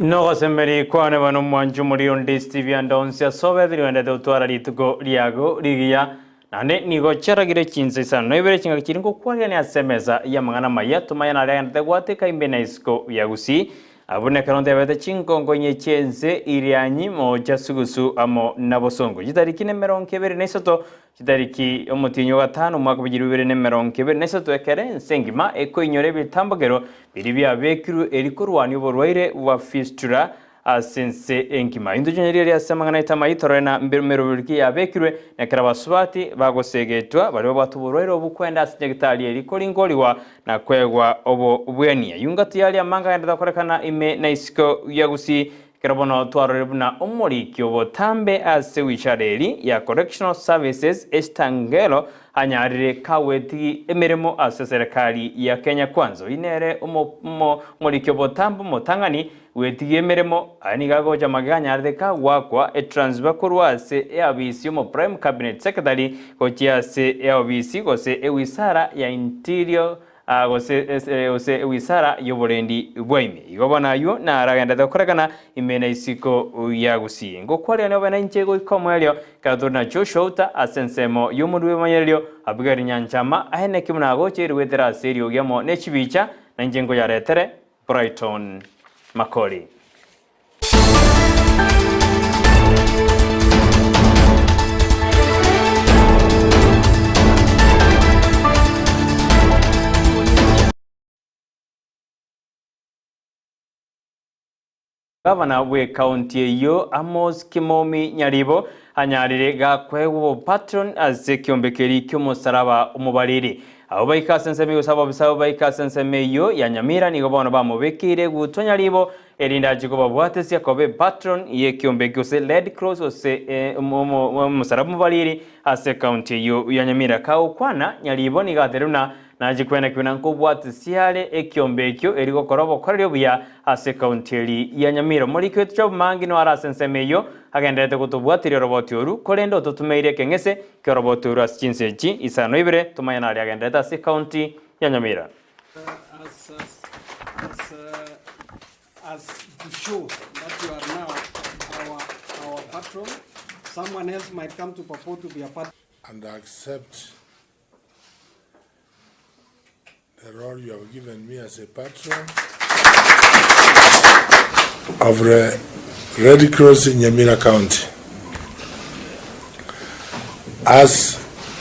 Nogosemeria kwane bono omwancho omoria onde Stevie ande onsi ase obeteri oendete gotwara rituko riago rigiya, naende nigo chiaragire chinsa isano na ibere chingaki chiria ngokwarerania ase emesa y'amang'ana amaya tomanye naria agendete gwateka imbe na isiko ya Gusii. Abwo nekero ntebete chinkongo inye chi'ense Irianyi, Moocha, Sugusu amo na Bosongo. Chitariki nemerongo ebere na isato Chitariki omotienyi o gatano omwaka bw'echiru bibere na emerongo ebere na esato ekere ense engima ekoinyora ebitambokero biria biabekirwe eri korwania oborwaire bwa fistula ase ense engima. Intwe chionye riria ase amang'ana aito amayia torore na meroberi ki yabekirwe na ekero abasubati bagosegetwa baria babwate oborwaire obo kwenda ase nyagitari eri koringorigwa na koegwa obobwenia. Yunga tiyari amanga agenderete gokorekana ime na isiko ya Gusii Ekero bono twarorire buna omoriki obotambe ase wishara eri ya Correctional Services Esther Ngelo anyarire kagwetigi emeremo ase serikali ya Kenya Kwanza. Oyio nere omoriki obotambe omotang'ani gwetigia emeremo aya nigo agocha magega anyarete kagwakwa etransfer korwa ase eabisi yomo Prime Cabinet Secretary gochia ase eobisi gose ewisara ya Interior gose gose ewizara y'oborendi bwa ime. Igo bono ayio naro agenderete gokorekana ime na isiko ya Gusii. Ngokwarigania obe nainche goika omoerio, ekero tore na Joshua Outa ase ensemo y'omorwoti bw'ebimanyererio, Abigaili Nyanchama, aye naki buna agocha goetera ase eriogi amo ne chibicha, na inche nkoyaretere Brighton Makori. Gavana bw'ekaunti eyio Amos Kimomi Nyaribo anyarire gakoegwa obopatron ase ekiombe keria ki'omosaraba omobariri. Abwo baika ase ensemo gose ababisa abwo baika ase ensemo eyio ya Nyamira nigo bono bamobekeire egutwa Nyaribo erinde achie kobabwatesia koba epatron y'ekiombe ekio gose Red Cross gose omosaraba omobariri ase ekaunti eyio ya Nyamira. Kagokwana Nyaribo nigo ateire buna nachie kwenekigwa na nkobwatesia are ekiombe ekio erio gokora obokoreri obuya ase ekaunti eri ya Nyamira. Omoriki oito Job Mangi noare ase ensemo eyio agendererete gotobwatiria oroboti oru korende ototumeire ekeng'ese Ki'oroboto orwo ase chinse echi isano ibere tomanye naria agenderete ase ekaunti ya Nyamira. As, as, as, uh, as to show that you are now our, our patron, someone else might come to purport to be a patron. and accept the role you have given me as a patron of the Red Cross in Nyamira County. As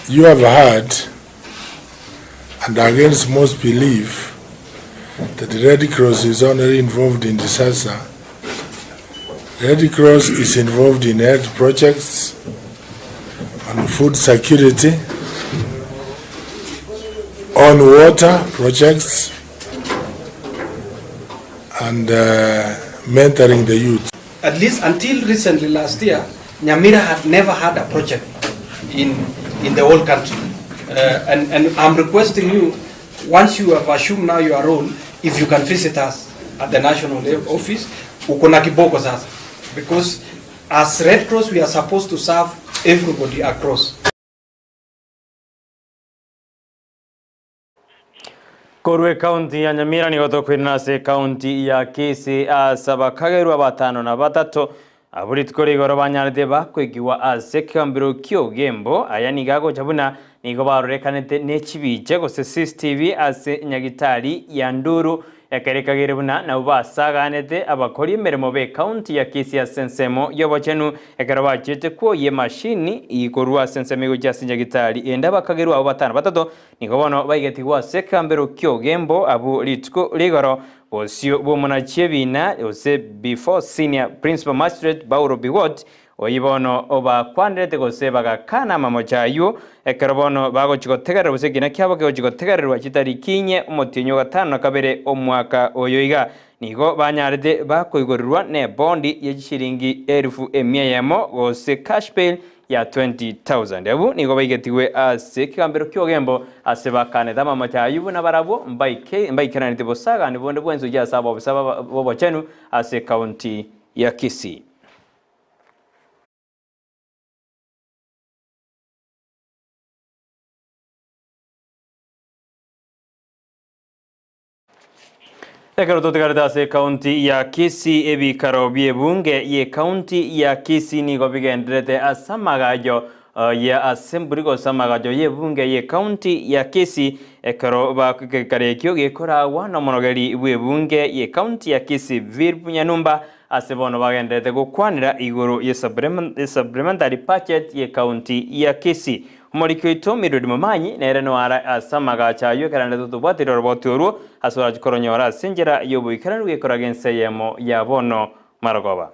you have heard, and against most belief, that the Red Cross is only involved in disaster, Red Cross is involved in health projects, on food security, on water projects, and uh, mentoring the youth. At least until recently last year, Nyamira had never had a project in, in the whole country. Uh, and, and I'm requesting you, once you have assumed now your role, if you can visit us at the national office, uko na kiboko sasa. Because as Red Cross, we are supposed to serve everybody across. Korwa ekaunti ya Nyamira nigo tokoirana ase ekaunti ya Kisii ase abakagerwa batano na batato abwo rituko rigoro banyarete bakoigigwa ase ekegambero ki'ogembo. Aya nigo agocha buna nigo barorekanete ne chibicha gose CCTV ase nyagitari ya Nduru Ekero ekagere buna nabwo basaganete abakori emeremo b'ecounty ya Kisii ase ensemo y'obochenu ekero bachiete kwoyia emashini korwa ase ensemo egochia ase nyagitari ende abakagerwa abwo batano batato nigo bono baigetigwe ase ekegambero ki'ogembo abwo rituko rigoro bosio bw'omonachi ebina gose before senior principal magistrate Bauro Biwott Oyio bono obakwanerete gose bagakana amamocho ayio, ekero bono bagochia gotegerera gose ekina kiabo kegochia gotegererwa chitariki inye omotienyi o gatano na kabere omwaka oyo iga, nigo banyarete bakoigorerwa nebondi ye chishilingi elifu emia eyemo gose cash bail ya 20,000. Abwo nigo baigetigwe ase ekegambero ki'ogembo ase bakanete amamocho ayio buna barabwo mbaike mbaikeraneti bosagani bonde bwensi gochia ase abobisa b'obochenu ase ekaunti ya Kisii. Ekero totigarete ase ekaunti ya Kisii, ebikaro bi'ebunge y'ekaunti ya Kisii nigo bigendererete ase amagacho ya assembly gose amagacho y'ebunge y'ekaunti ya Kisii ekero ekekaro ekio gekoragwa nomonogeri bw'ebunge y'ekaunti ya Kisii Philip Nyanumba ase bono bagendererete gokwanera igoro ye supplementary budget y'ekaunti ya Kisii. Omoriki oito Mildred Momanyi nere noare ase amagacho ayio ekero aende totobwatire oroboti orwo ase orachie koronyora ase enchera y'oboikeranu gekoraga ense eyemo ya bono marogoba.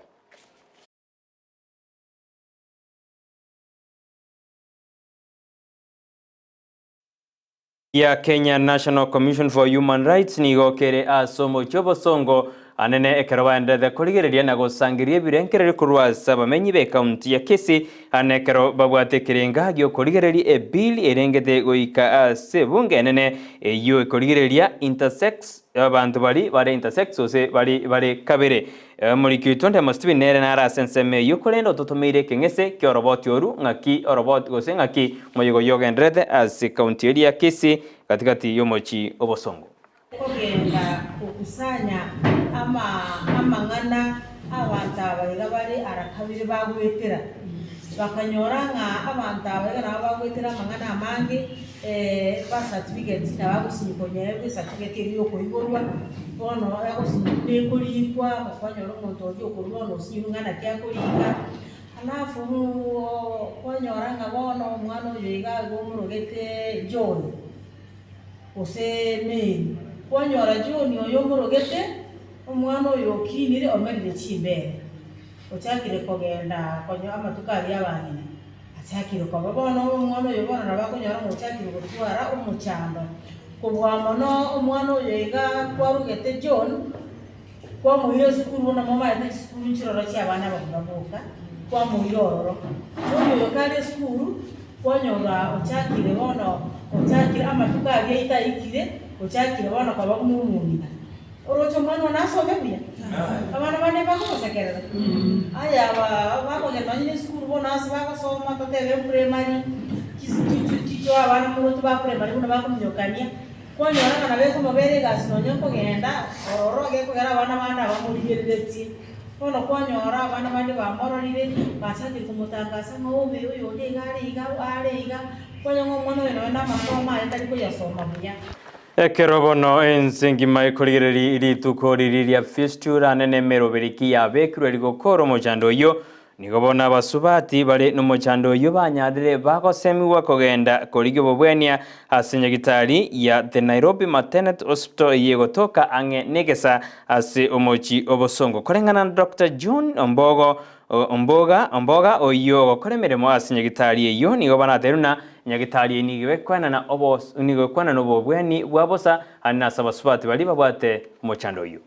Ya Kenya National Commission for Human Rights nigo kere ase omochie obosongo anene ekero baenderete korigereria na gosangereria ebirengererio korwa ase abamenyi b'ekaunti ya Kisii ane ekero babwate ekerenga gi'okorigereria ebill erengete goika ase ebunge enene eyio ekorigereria intersex abanto baria bare intersex gose baria bare kabere. Omoriki oito Ndemo Stephen nere nare ase ensemo eyio korende ototomeire ekeng'ese ki'oroboti oru ng'aki oroboti gose ng'aki omoyega oyio ogendererete ase ekaunti eria ya Kisii gatigati y'omochie obosongo. Kogenda gokusanya amang'ana abanto aba iga bare ara kabere bagwetera, bakanyora ng'a abanto aba iga nabo bagwetera amang'ana amange, birth certificate nabo agosinywa konyeegwa ecertificate eria ya okoiborwa, bono egosinywa buna ekorikwa, kwanyora omonto oria okorwa bono osinyirwe ng'a naki akorika, alafu kwanyora ng'a bono omwana oyo iga iga omorogete John. gose Mary, kwanyora John oyo omorogete, omwana oyo okinire omerire chimbere, ochakire kogenda konya amatuko aria abang'ina, achakire koba. Bono omwana oyo bono nabo akonyora ng'a ochakire gotwara omochando, kobua mono omwana oyo iga kwarogete John, Kwamoira esukuru buna momaete chisukuru nchiroro chi'abana abamura boka, kwamoira ororo. Bono oyo kare esukuru, kwanyora ochakire bono ochakire amatuko aria aito aikire, ochakire bono koba buna omong'ina. Oroche omwana one asome buya? Abana bande mbakomosekerera? Aya aba bakogenda nonye na esukuru bono ase bagosoma totebe eprimary, chis- chi- chi- chicho abana moroche ba primary buna bakominyokania. Kwanyora ng'a nabo ekomobera egasi nonya nkogenda ororo gekogera abana bande abamorigereretie. Bono kwanyora abana bande bamororire, bachakire komotangasa ng'a obe oyonde iga are iga are iga, kwanyora ng'a omwana oyo nonya na amasomo aye tari koyasoma buya. Ekero bono ense engima ekorigereria rituko riria ria Fistula nene emeroberi ki yabekirwe rigokora omochando oyio, Nigo bono abasubati bare nomochando oyio banyarire bagosemigwa kogenda korigia obobwenia ase nyagitari ya The Nairobi Maternity Hospital eyio egotoka ang'e negesa ase omochi obosongo. Koreng'ana na Doctor John Ombogo Omboga Omboga oyio ogokora emeremo ase nyagitari eyio nigo banateirwe na nyagitari eye nigo ekwenana obos nigo ekwenana obobweni bwa bosa ande nase abasubati baria babwate omochando oyio.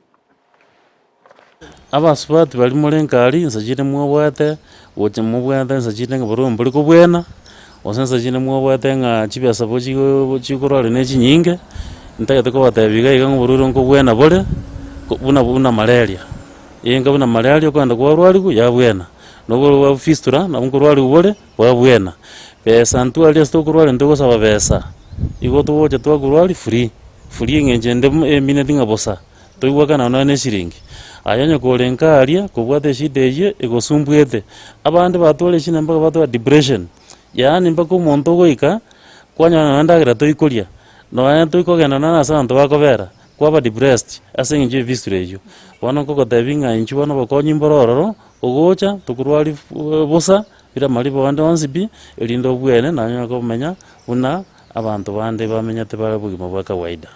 Abasubati baria more nkari inse chinde mwabwate, gocha mobwate inse chinde ng'a barobwo mbori kobwena, gose inse chinde mwabwate ng'a chibesa bo chigo chikorwari ne chinyinge, ntagete kobatebia iga iga ng'a oborwaire nkobwena bore, ko buna buna malaria, enga buna malaria okogenda kwarwariwa yabwena, na oborwaire bwa fistula nabo nkorwariwa bore bwabwena. Besa ntwari ase tokorwaria ntogosaba besa, igo togocha twakorwaria free, free eng'encho ende emineti ng'a bosa. Toigwekana nonya ne eshiringi. Aye onye kore nka aria, kobwate eshida eyio egosumbuete. Abande batware eshida mpaka batware depression, yaani mpaka omonto ogoika, kwanyora nonya endagera toikoria, nonya toikogenda nonya ase abanto bakobera, kwaba depressed ase eng'encho ya efistula eyio. Bono nkogotebia ng'a inchuo bono obokonyi mboro ororo, ogocha tokorwari bosa, bire amariba ande onsi pi, erinde obwene naye onyare komenya buna abanto bande bamenyete bare obogima bwa kawaida.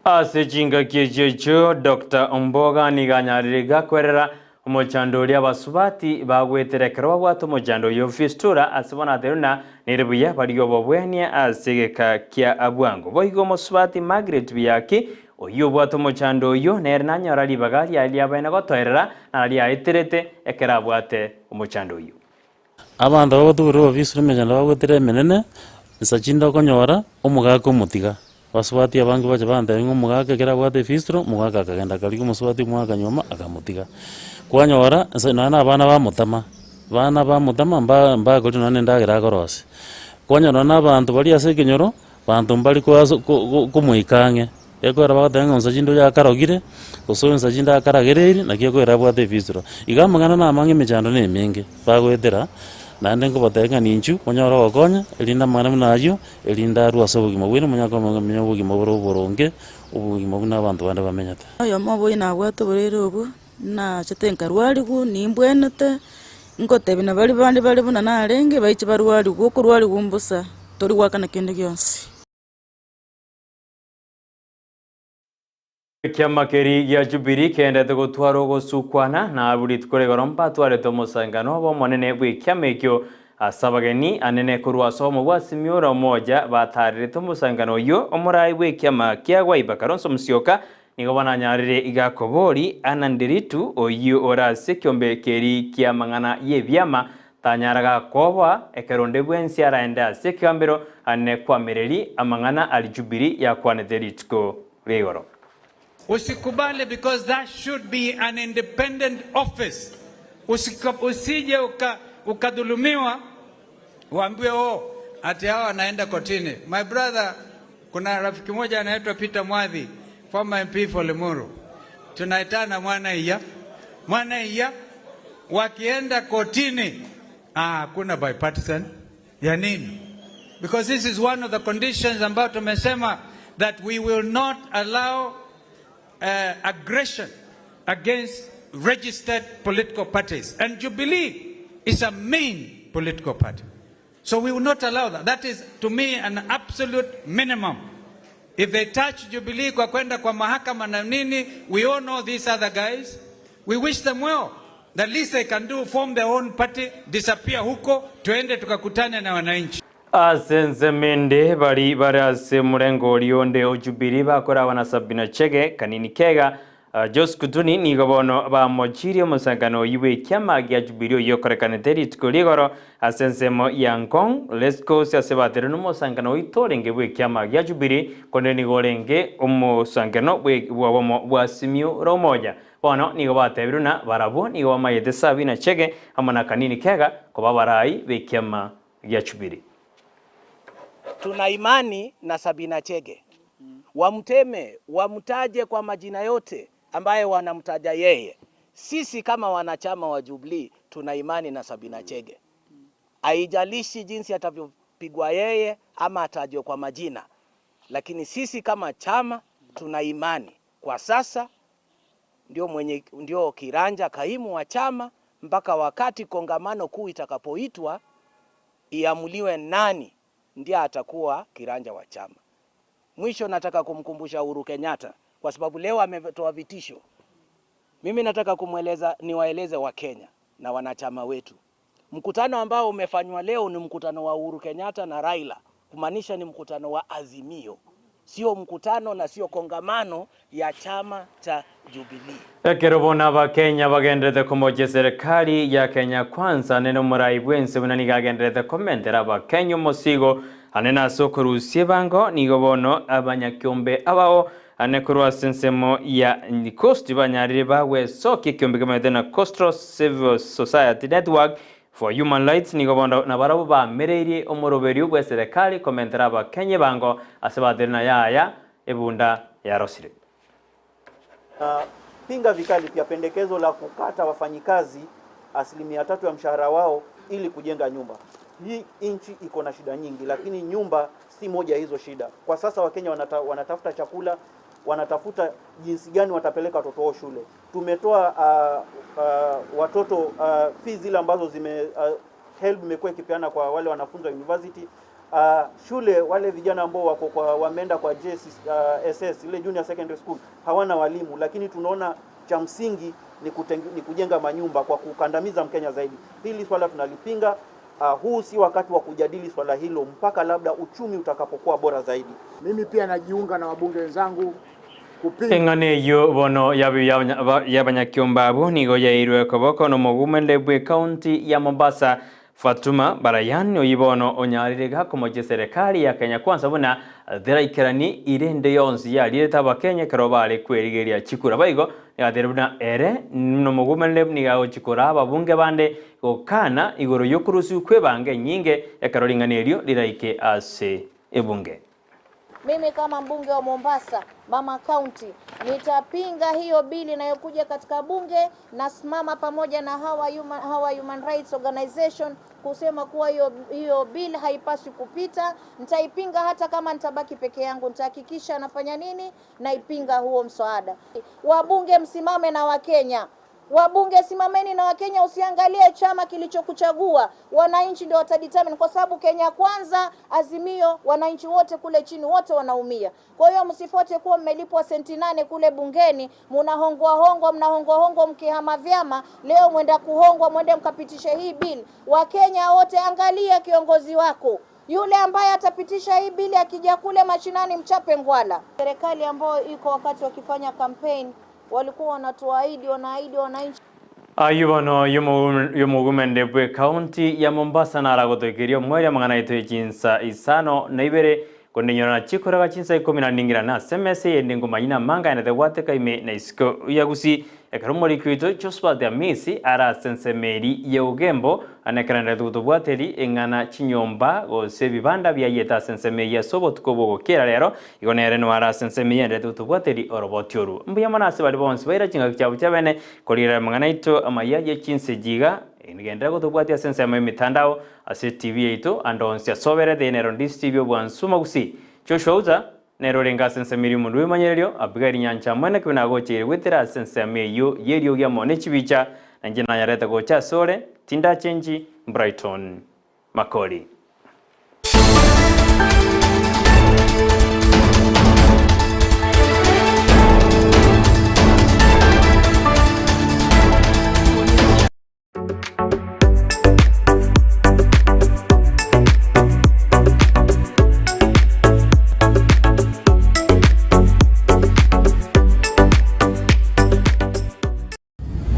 Ase chingaki echio echio, Doctor Omboga nigo anyarire gakwerera omochando oria abasubati bagwetera ekero babwate omochando oyio fistula ase bono aterwe na nere buya baria obobwenia ase egeka kia bwango. Boigo omosubati Margaret Buyaki oyio obwate omochando oyio nere nanyora ribaga riaye riabaene gotoerera na riaeterete ekero abwate omochando oyio. Abanto bagotugera obobisi nemechando bagwetera emenene, nsa chinde okonyora, omogaka omotiga. Abasubati abange bacha bantebia ng'a omogaka ekero abwate efistro, omogaka akagenda akarigia omosubati omwaka nyuma akamotiga. Kwanyora nse nonya na abana bamotama, bana bamotama mba mbakoria nonya na endagera akorosia. Kwanyora nonya na abanto baria ase ekenyoro, banto mbari koaso ko- ko komoika ang'e. Ekero bagoteba ng'a onsa chinde oyo akarogire, gose onsa chinde akaragereirie, naki ekoira abwate efistula. Iga amang'ana namang'e emechando na emenge bagoetera, naende nkobatebia ng'a ninchu monyore ogokonya, erinde amang'ana buna ayio, erinde arwe ase obogima bwaino monyare komenya obogima bore oboronge, obogima buna abanto bande bamenyete. Oyomo obo oyio nabwate oborwaire obwo, nachete nkarwarigwa, nimbwenete, ngotebia na baria bande bare buna narenge, baiche barwarigwe, okorwarigwa mbosa, tori goakana kende gionsi. Ekiama keria gia Jubilii keendete gotwara ogosukwana, na abwo rituko rigoro mbatwarete omosangano bw'omonene bw'ekiama ekio ase abageni anene korwa ase obomo bwa Simiora omoja bataarerete omosangano oyio. Omoraai bw'ekiama kia Wiper Kalonzo Musyoka nigo bananyarire iga kobori Anna Nderitu oyio ore ase ekiombe keria ki'amang'ana y'ebiama tanyara gakoboa ekero onde bwensi araende ase ekegambero ane koamereri amang'ana aria Jubilii yakwanete rituko ria igoro. Usikubali because that should be an independent office. Usije ukadhulumiwa uambiwe oh, ati hawa wanaenda kotini. My brother, kuna rafiki moja anaitwa Peter Mwathi, former MP for Limuru. Tunaitana mwana iya. Mwana iya wakienda kotini, ah, hakuna bipartisan ya nini? Because this is one of the conditions ambayo tumesema that we will not allow aggression against registered political parties. And Jubilee is a main political party. So we will not allow that. That is, to me, an absolute minimum. If they touch Jubilee kwa kwenda kwa mahakama na nini, we all know these other guys. We wish them well. The least they can do, form their own party, disappear huko, tuende tukakutane na wananchi. Ase ensemo ende baria bare ase omorengo oria onde o Jubilee bakoragwa na Sabina Chege, Kanini Kega, Jose Kutuni nigo bono bamochirie omosangano oyio bw'ekiama gia Jubilee oyio okorekanete rituko ri'igoro ase ensemo ya Ngong Racecourse ase baterwe nomosangano oito orenge bw'ekiama gia Jubilee korende nigo orenge omosangano bw'obomo bwa Simiyu Romoja. Bono nigo batebirwe na barabwo nigo bamayete Sabina Chege amo na Kanini Kega koba abarai b'ekiama gia Jubilee. Tuna imani na Sabina Chege. Wamteme, wamtaje kwa majina yote ambaye wanamtaja yeye. Sisi kama wanachama wa Jubilee tuna imani na Sabina Chege. Haijalishi jinsi atavyopigwa yeye ama atajwe kwa majina, lakini sisi kama chama tuna imani kwa sasa ndio mwenye, ndio kiranja kaimu wa chama mpaka wakati kongamano kuu itakapoitwa iamuliwe nani ndiye atakuwa kiranja wa chama. Mwisho nataka kumkumbusha Uhuru Kenyatta kwa sababu leo ametoa vitisho. Mimi nataka kumweleza, niwaeleze Wakenya na wanachama wetu, mkutano ambao umefanywa leo ni mkutano wa Uhuru Kenyatta na Raila, kumaanisha ni mkutano wa Azimio, sio mkutano na sio kongamano ya chama cha Jubilee. Ekero bono Abakenya bagenderete komochia eserekari ya Kenya Kwanza ane nomorai bwense buna nigo agenderete komentera Abakenya omosigo ane nase okorusia ebango nigo bono abanyakiombe abao ane korwa ase ensemo ya Coast banyarire bagwesokia ekiombe kemanyete na Coastal Civil Society Network for Human Rights nigo bono nabarabwo bamereirie omoroberio bw'eserekari komentera Abakenya ebango ase batere na yaya ebunda yarosire. Pinga vikali pia pendekezo la kukata wafanyikazi asilimia tatu ya mshahara wao ili kujenga nyumba. Hii nchi iko na shida nyingi, lakini nyumba si moja ya hizo shida. Kwa sasa Wakenya wanatafuta chakula, wanatafuta jinsi gani watapeleka watoto wao shule. Tumetoa watoto fees zile ambazo zime HELB imekuwa ikipeana kwa wale wanafunzi wa university. Shule wale vijana ambao wako kwa wameenda kwa JSS ile junior secondary school hawana walimu, lakini tunaona cha msingi ni kujenga manyumba kwa kukandamiza Mkenya zaidi. Hili swala tunalipinga. Huu si wakati wa kujadili swala hilo mpaka labda uchumi utakapokuwa bora zaidi. Mimi pia najiunga na wabunge wenzangu kupinga. Eng'ana eyio bono y'abanyakiombe abwo nigo yairwe koboko nomogumende bwe county ya Mombasa Fatuma Barayan oyio bono onyarire gakomochia serikali ya Kenya Kwanza buna theraikerani irende yonsi yarirete abakenya ekero bare kwerigeria chikura baigo nigatera buna ere nomogumende niga agochikora ababunge bande gokana igoro yokorusiwa kw'ebange enyinge ekero ring'ana erio riraike ase ebunge. Mimi kama mbunge wa Mombasa, mama county, nitapinga hiyo bili inayokuja katika bunge. Nasimama pamoja na hawa human, hawa human rights organization kusema kuwa hiyo hiyo bill haipaswi kupita. Nitaipinga hata kama nitabaki peke yangu, nitahakikisha nafanya nini, naipinga huo mswada. Wabunge msimame na Wakenya. Wabunge simameni na Wakenya, usiangalie chama kilichokuchagua. Wananchi ndio watadetermine, kwa sababu Kenya Kwanza, Azimio, wananchi wote kule chini wote wanaumia. Kwa hiyo msifuate kuwa mmelipwa senti nane kule bungeni, mnahongwa hongwa, mnahongwa hongwa mkihama vyama. Leo mwenda kuhongwa, mwende mkapitishe hii bill. Wakenya wote, angalia kiongozi wako yule ambaye atapitisha hii bili akija kule mashinani, mchape ngwala. Serikali ambayo iko wakati wakifanya campaign walikuwa wanatuahidi, wanaahidi wananchi Ayubono yomogumende bwe county ya Mombasa naragotoikeria omweria amang'ana aito echinsa isano na ibere kondenyora chikoraga chinsa ikumi na ningira na semese yende ngomanyina manga yanete gwateka ime na isiko ya Gusii ekero omoriki oito Josphat Amisi arase ensemeri ya Ogembo anekeranere togotobwateri eng'ana chinyomba gose ebibanda biayete ase ensemo eyio ase obotuko bogokera rero igo nere noyo arase ensemo eyio endete gotobwateri oroboti oru. Mbuya mono ase baria bonsi baira chingaki chiabo chiabene korigereria amang'ana aito amaya ye chinse jiga genderera gotobwatia ase ensemo y'emitandao ase etibi yaito ande onsi ase oberete eye nero Ndisi TV obwansu Omogusii Joshua Uza nere orenge ase ensemo eria omonto bw'ebimanyererio Abigaili Nyancha mwene kebe nagocheire goetera ase ensemo eyio y'eriogi amo ne chibicha, na inche nanyarete gocha asore, tindachenchi. Brighton Makori.